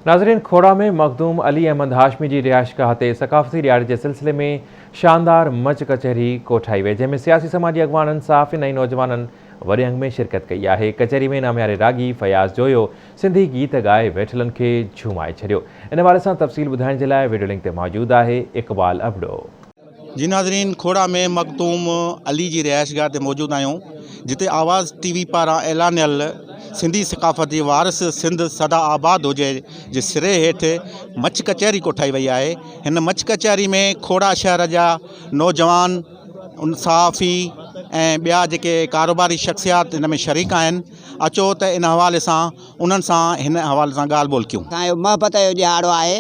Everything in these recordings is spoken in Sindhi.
ناظرين کوڙا ۾ مخدوم علي احمد هاشمي جي رهائشگاهه تي ثقافتي ڏهاڙي جي سلسلي ۾ شاندار مچ ڪچهري ڪوٺائي وئي جنهن ۾ سياسي سماجي اڳواڻن صحافين ۽ نوجوانن وڏي انگ ۾ شرڪت ڪئي آهي ڪچهري ۾ نامياري راڳي فياض جويو سنڌي گيت ڳائي ويٺلن کي جهومائي ڇڏيو ان حوالي سان تفصيل ٻڌائڻ جي لاء وڊيو لنڪ تي موجود آهي اقبال ابڙو. جي ناظرين کوڙا ۾ مخدوم علي جي رهائشگاهه تي موجود آهيون جتي آواز ٽي وي پاران اعلانيل سنڌي ثقافت جي وارث سنڌ سدا آباد هجي جي سري هيٺ مچ ڪچهري ڪوٺائي وئي آهي هن مچ ڪچهري ۾ کوڙا شهر جا نوجوان صحافي ۽ ٻيا جيڪي ڪاروباري شخصيات هن ۾ شريڪ آهن اچو ته ان حوالي سان انهن سان هن حوالي سان ڳالهه ٻولهه ڪيون. اسان جو محبت جو ڏهاڙو آهي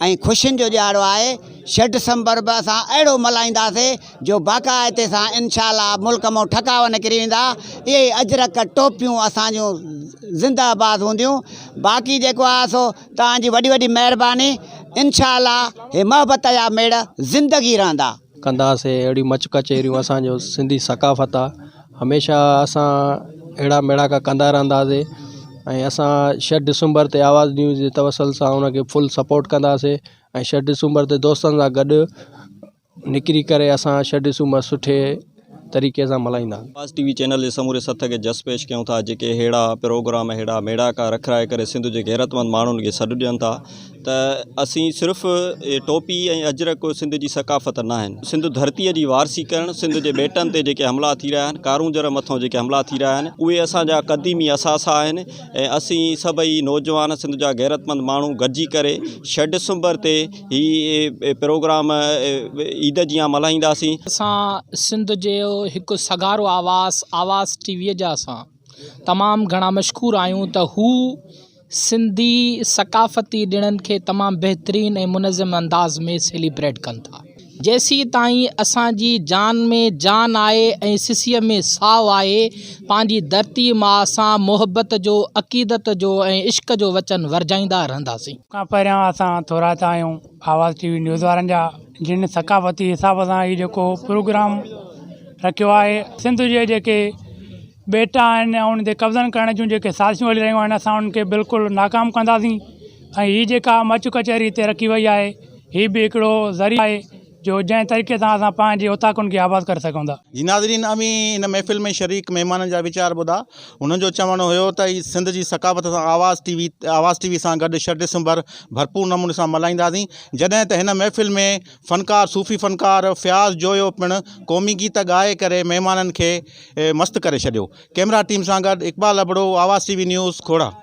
۽ خوشين جو ڏهاڙو آهي، ڇهه ڊسمبر به اسان اهڙو ملهائينداسين جو باقاعدي سان انشاء الله ملڪ مون ٺڪاء نڪري ويندا، اهي اجرڪ ٽوپيون اسان جون زنده آباد هونديون، باقي جيڪو آهي سو توهان جي وڏي وڏي مهرباني، انشاء الله هي محبت جا ميڙ زندگي رهندا. ڪنداسين اهڙيون مچ ڪچهريون اسان جو سنڌي ثقافت آ هميشه اسان اهڙا ميڙاڪا ڪندا رهنداسين ۽ اسان ڇهه ڊسمبر تي آواز نيوز جي توسل سان ان کي فل سپورٽ ڪنداسين ۽ ڇهه ڊسمبر تي دوستن سان گڏ نڪري ڪري اسان ڇهه ڊسمبر سٺي طريقي سان ملهائينداسين. آواز ٽي وي چينل جي سموري سٿ کي جس پيش ڪيون ٿا جيڪي ههڙا پروگرام ههڙا ميڙاڪا رکرائي ڪري سنڌ جي غيرتمند ماڻهن کي سڏ ڏين ٿا ته اسين صرف ٽوپي ۽ اجرڪ سنڌ جي ثقافت ناهن سنڌ ڌرتي جي وارثي ڪرڻ سنڌ جي ٻيٽن تي جيڪي حملا ٿي رهيا آهن ڪارونجهر مٿان جيڪي حملا ٿي رهيا آهن اهي اسان جا قديمي اثاثا آهن ۽ اسين سڀئي نوجوان سنڌ جا غيرتمند ماڻهو گڏجي ڪري ڇهه ڊسمبر تي هي پروگرام عيد جيان ملهائينداسين. اسان سنڌ جو هڪ سگهارو آواز آواز ٽي وي جا اسان تمام گهڻا مشڪور آهيون ته هو سنڌي ثقافتي ڏڻن کي تمام بهترين ۽ منظم انداز ۾ سيليبريٽ ڪن ٿا. جيسين تائين اسان جي جان ۾ جان آهي ۽ سسيء ۾ ساهه آهي، پنهنجي ڌرتي ماء سان محبت جو، عقيدت جو ۽ عشق جو وچن ورجائيندا رهنداسين. کان پهريان اسان ٿورائتا آهيون آواز ٽي وي نيوز وارن جا جن ثقافتي حساب سان هي جيڪو پروگرام رکيو آهي سنڌ جي جيڪي ٻيٽ آهن ۽ انهن تي قبضن ڪرڻ جون جيڪي سازشون هلي رهيون آهن اسان انهن کي بلڪل ناڪام ڪنداسين ۽ هي جيڪا مچ ڪچهري هتي رکي وئي آهي هي به هڪڙو ذريعو آهي جو جنهن طريقي سان اسان پنهنجي اوطاقن کي آباد ڪري سگهون ٿا. جي ناظرين اوهين هن محفل ۾ شريڪ مهمانن جا ويچار ٻڌا هنن جو چوڻ هيو ته هي سنڌ جي ثقافت سان آواز ٽي وي آواز ٽي وي سان گڏ ڇهه ڊسمبر ڀرپور نموني سان ملهائينداسين جڏهن ته هن محفل ۾ فنڪار صوفي فنڪار فياض جويو پڻ قومي گيت ڳائي ڪري مهمانن کي مست ڪري ڇڏيو ڪئميرا ٽيم سان گڏ Iqbal Abro Awaz T V news Khora.